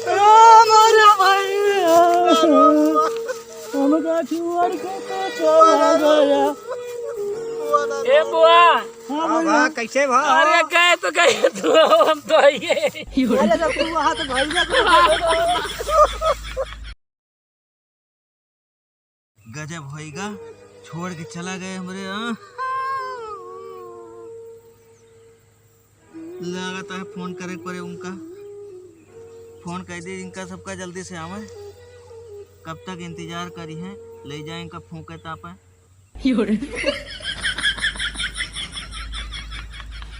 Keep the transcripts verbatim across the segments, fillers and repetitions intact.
हमारा भाई, हमका छोड़ के तो चला गया। ए बुआ। हाँ, हाँ, भैया। बा, कैसे बा? अरे, गए तो गए तू, हम तो आइए। अरे, जब तू वहाँ तो भाई ना। गजब होइगा, छोड़ के चला गए हमरे यहाँ। लागत है फोन करे के पड़े उनका। फोन कर दे इनका सबका, जल्दी से आवे। कब तक इंतजार करी हैं, ले जाए इनका फूंके तापे।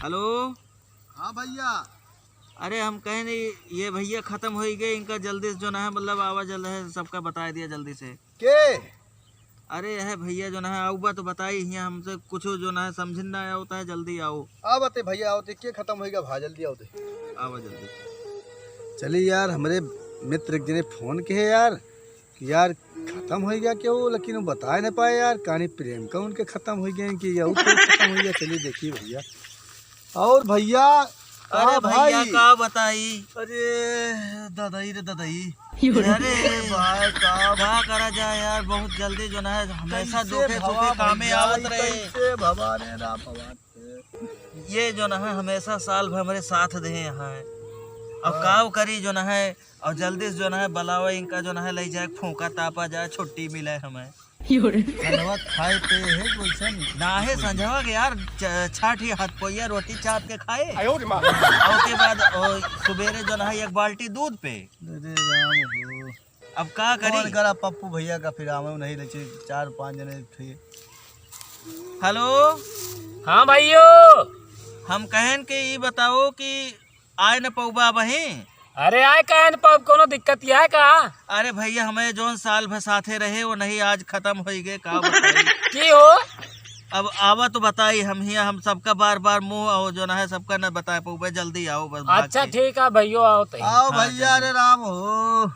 हेलो। हाँ भैया। अरे हम कहे नहीं, ये भैया खत्म हो ही गए, इनका जल्दी से जो ना है, मतलब आवा जल्द है, सबका बता दिया जल्दी से। के? अरे यह भैया जो ना है, आउबा तो बताई हियाँ हमसे, कुछ जो ना है समझ ना आया होता है, जल्दी आओ। आवते भैया, आवते, के खत्म होइगा भा, जल्दी आवते। आवा जल्दी। चली यार, हमरे मित्र एक जने फोन के है यार, कि यार खत्म होइगा केहू, लेकिन वो बताए ना पाए यार, कहानी प्रेम का उनके खत्म हो गए कि या ऊ केहू खत्म हो गया। चलिए देखिए भैया। और भैया, अरे हाँ भैया, भाई। का बताई? अरे ददाई रे ददाई। अरे भाई, का का करा जाए यार, बहुत जल्दी जो ना है, हमेशा कैसे धोखे भवा धोखे कामे भैया, आवत रहे। कैसे भवा रे राम भगवान। ये जो ना है, हमेशा साल भर हमरे साथ दे यहाँ है। अब हाँ। काव करी जो ना है, और जल्दी से जो ना है, बलावे इनका जो ना है, ले जाए फूंका तापा जाए, छुट्टी मिले हमें। संझवा खाए पे है वैसन। ना है संझवा के यार, च-, छाठी हाथ पोइया रोटी चाप के खाए। आयो रे माँ। और के बाद ओ, सुबेरे जो ना है, एक बाल्टी दूध पे। अरे राम हो। अब का करी? फोन करा पप्पू भैया का, फिर आवे नहीं ले चार पाँच जने थे। हेलो। हाँ भाइयों। हम कहन के ई बताओ कि आए न पउबा अबहीं? अरे आए काहे न पउब, कोनो दिक्कत या है का? अरे भैया, हमें जौन साल भर साथे रहे, वो नहीं आज खत्म होई गए, का बताई? की हो? अब आवा तो बताई, हम हियाँ, हम सबका बार बार मुँह और जो ना है सबका न बताए पउबे, जल्दी आओ बस भाग अच्छा के। ठीक है भैया, आओ तो। आओ हाँ, भैया, जल्दी। अरे राम हो।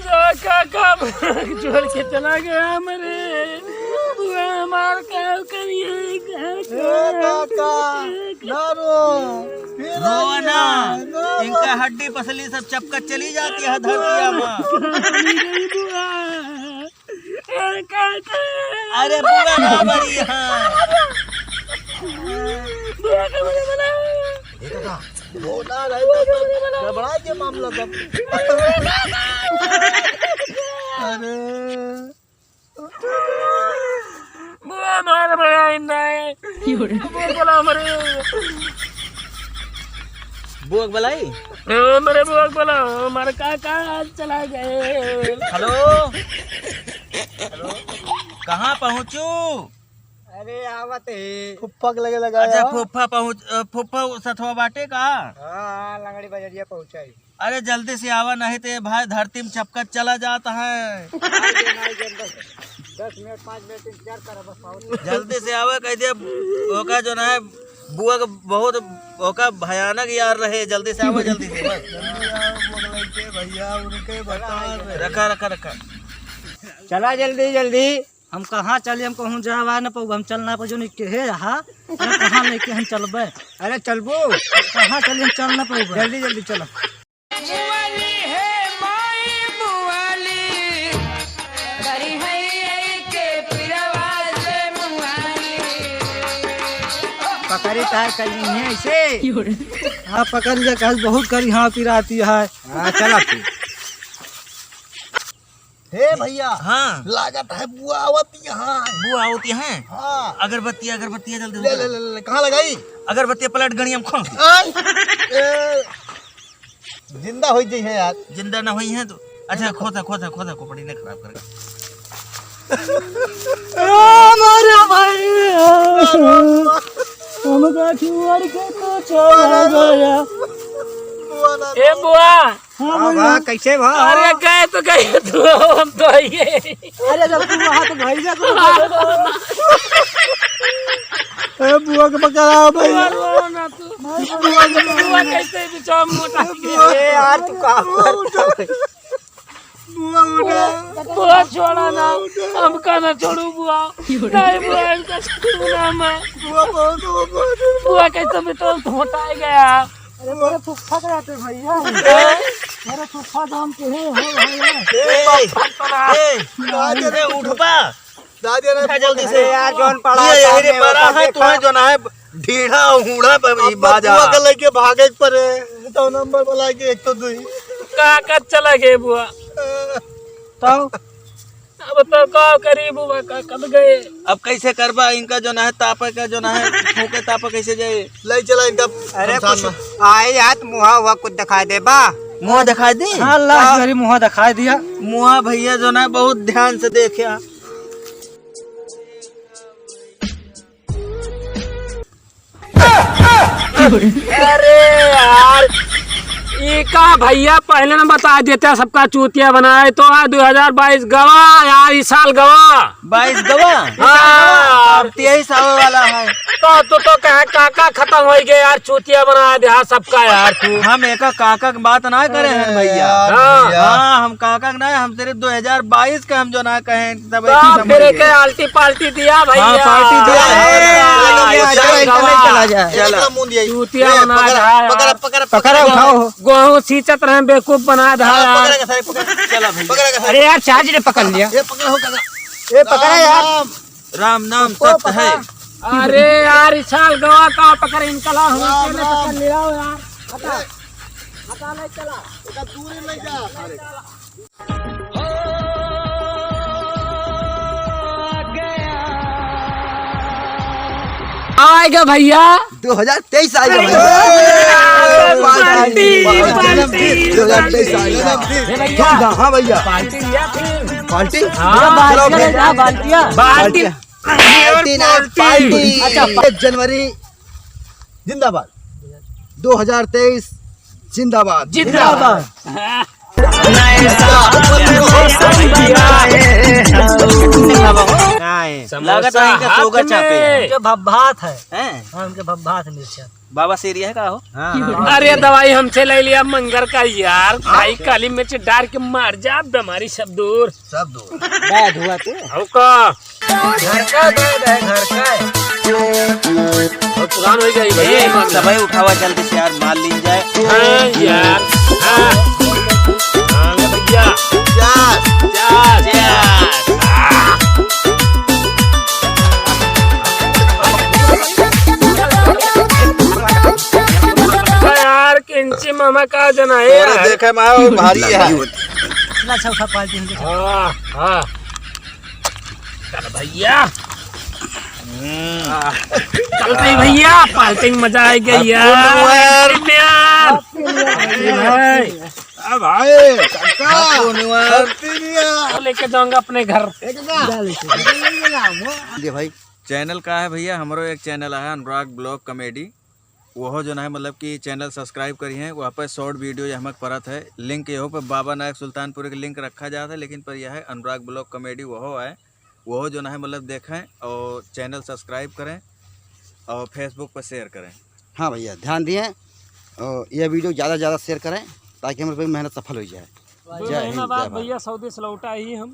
जा काका, छोड़ के चला गया हमरे। बुआ हमार का करिए, काका। ए काका, ना रो। फिर रो आइए, ना। ना रो। इनका हड्डी पसली सब चपकत चली जाती है धरतिया में। बुआ। अरे बुआ ना मरी है। बुआ का मरे वाला। ये तो था। बोला रहे तो गड़बड़ा के मामला सब। अरे। बुआ मार बड़ा इंदा है। बुआ बोला मरे। बुआ के बुलाई? ओ, मेरे बुआ के बुलाओ, हमारे काका आज चला गए। हेलो। हेलो। कहाँ पहुँचू? अरे, आवत है। फुफ्फा के लगे लगा अच्छा, यार। फुफ्फा पहुँच, अ, फुफ्फा सथवा बाटे का? हाँ, हाँ, लंगड़ी बजरिया पहुँचा है। अरे, जल्दी से आवा, नहीं तो ये भाई धरती में चपकत चला जाता है। आइए, आइए, बस दस मिनट, पाँच मिनट इंतजार करा, बस आओ। जल्दी से आवा, कह दिया, ओका जो ना है, बुआ के बहुत, ओका भयानक यार रहे, जल्दी से आवा, जल्दी से, बस। जल्दी आओ, बुआ के लइके भैया, उनके बता रहे। रखा, रखा, रखा। चला जल्दी, जल्दी। हम कहाँ चली, हम कहूँ जावा न पउबे, हम चल ना पउबे, जो नहीं के है यहाँ, हम कहाँ लेके हम चलबे? अरे चलबो। कहाँ चली, हम चल ना पउबे। जल्दी जल्दी चलो। मुआली है माई मुआली, करी है के पिरवा से मुआली। पकड़ी तार करी है ऐसे। हाँ, पकड़ लिया, कल बहुत करी हाँ पिराती है। हाँ, चला फिर। हे भैया, हाँ। लागत है बुआ आवत यहाँ। बुआ आवत यहाँ? हाँ। अगरबत्ती, अगरबत्ती जल्दी ले, उठा। ले, ले, ले, कहाँ लगाई? अगरबत्ती पलट गणिया में खोल दे। आय, ए, जिंदा हो जाई है यार। जिंदा ना होई है तो। अच्छा, खोदा, खोदा, खोदा, खोपड़ी ने खराब कर। हमारा भाई, हमका छोड़ के तो चला गया। ए बुआ, हाँ, हाँ, भैया। बा, कैसे बा? अरे, गए तो गए तू, हम तो आइए। अरे, जब तू वहाँ तो भैया को ए, बुआ के पकड़ा, भैया। बुआ, रो ना तू। बुआ के बुआ कैसे बिचारा मोटा ए, यार, तू का करता है? बुआ उठा। बुआ, छोड़ा ना, हमका ना छोड़ू बुआ। नहीं बुआ, इनका छोड़ू ना मैं। बुआ, बहुत, बहुत, बहुत। बुआ, कैसे बिटोल धोटा गया। अरे, तोरे फुफ्फा के रहते भैया। तोरे फुफ्फा जान के है, है, है, है। ए, ए, ए, उठबा। दादी रे, उठा जल्दी से। अरे यार, जौन पड़ा ये है यही रे सामने, पड़ा वो है, देखा। तुम्हें जो ना है, ढीढ़ा हूढ़ा पर ई अब बाजा। बुआ के लेके भागे के परे, तो नंबर बुला के एक तो दुई। का, का चला गए बुआ? तो अब तो का करी बुआ, का कब गए? अब कैसे करबा? इनका जो ना है, तापा का जो ना है, फूके तापा कैसे जाए? ले चला इनका अरे शमशान कुछ में। आए यार, मुहा हुआ कुछ दिखाई देबा? मुहा दिखाई दे? हाँ, लास्ट हाँ। बारी मुहा दिखाई दिया। मुहा भैया जो ना बहुत ध्यान से देखे। अरे यार, ई का भैया, पहले न बता देते, सबका चूतिया बनाए तो आ दो हज़ार बाईस गवा यार, ई साल गवा। बाईस गवा? हाँ। अब तेईस आवे वाला है। तो तू तो कहे काका खत्म हो गए यार, चूतिया बना दे हाँ सबका यार तू। हम एका काका के बात ना करे हैं भैया। यार, हाँ। भैया। हाँ, हम काका के ना, हम सिर्फ दो हज़ार बाईस के हम जो ना कहे तब तो ऐसे समझ फिर गए। के आल्टी पाल्टी दिया भैया। हाँ, पार्टी दिया। अरे, अरे, चला, चला, चला, चला, चला। चला। चूतिया ए, बना पकड़ा, रहा है। पकड़ा, पकड़ा, पकड़ा, पकड़ा। उठाओ। गोहूँ सींचत रहे, बेवकूफ बना रहा हाँ, है। पकड़ा के सारे, पकड़ा। चला भैया। पकड़ा के सारे। अरे यार, चार्ज ने पकड़ लिया। ए, पकड़ा हो काका। ए, पकड़ा राम यार। नाम। राम नाम सबको सत्य है। पकड़ा। अरे यार, इस साल गवा का पकड़ इनका ला, हम राम, अकेले राम। पकड़ ले आओ यार। हटा, हटा ले चला। एका दूरी ले जा। आएगा भैया। दो हज़ार तेईस आएगा भैया। अरे, पार्टी, पार्टी, पार्टी, पार्टी। दो हज़ार तेईस आएगा। हे भैया। हाँ भैया। पार्टी लिया फिर। पार्टी? हाँ। चलो, बाल्टिया फिर। ले जा, बाल्टिया। बाल्टी। पार्टी ना, पार्टी। पार्टी। अच्छा। एक जनवरी जिंदाबाद। दो हज़ार तेईस जिंदाबाद। जिंदाबाद। जिंदाबाद। का है? समोसा लागत है इनका हाथ सोगर चापे। में। उनके भब्भात है। हैं? हाँ, उनके भब्भात मिर्चा। बाबा शेरिया है का हो? हाँ, हाँ। अरे दवाई हमसे ले लिया मंगर का यार, खाई काली मिर्च डार के मार जा, बीमारी सब दूर। सब दूर। बैद हुआ तू। हो का? घर का बैद है, घर का है। और पुरान हो गई भाई, ए, ये मामला। सबई उठावा जल्दी से यार, माल ली जाए। हाँ यार, हाँ। हाँ, ले भैया। चार। चार। चार। यार, किंची मामा का जना है तोरा यार। देखे में आयो, भारी है। इतना अच्छा उठा पार्टी हमके। हाँ, हाँ। चल भैया। हम्म। चल रही भैया, पार्टी में मजा आ गया Happy यार। New Year। Happy New Year। Happy New Year। आ भाई, काका। Happy New Year। Happy New Year। लेके जाऊंगा अपने घर। एकदम। ये भाई। Channel का है भैया, हमरो एक channel है अनुराग Vlog Comedy। वहो जो है मतलब कि channel subscribe करी हैं, वहाँ पर short video ये हमक परत है। Link यहो पर बाबा नायक सुल्तानपुर के link रखा जाता है, लेकिन पर यह है अनुराग Vlog Comedy वहो है, वहो जो है मतलब देखें और channel subscribe करें और Facebook पर share करें। हाँ भैया, ध्यान दिए और यह video ज़्यादा से ज़्यादा share करें ताकि हमारी पूरी मेहनत सफल हो जाए। दो जय महीना हिंद, बाद जय भारत। भैया सऊदी से लौटा ही हम।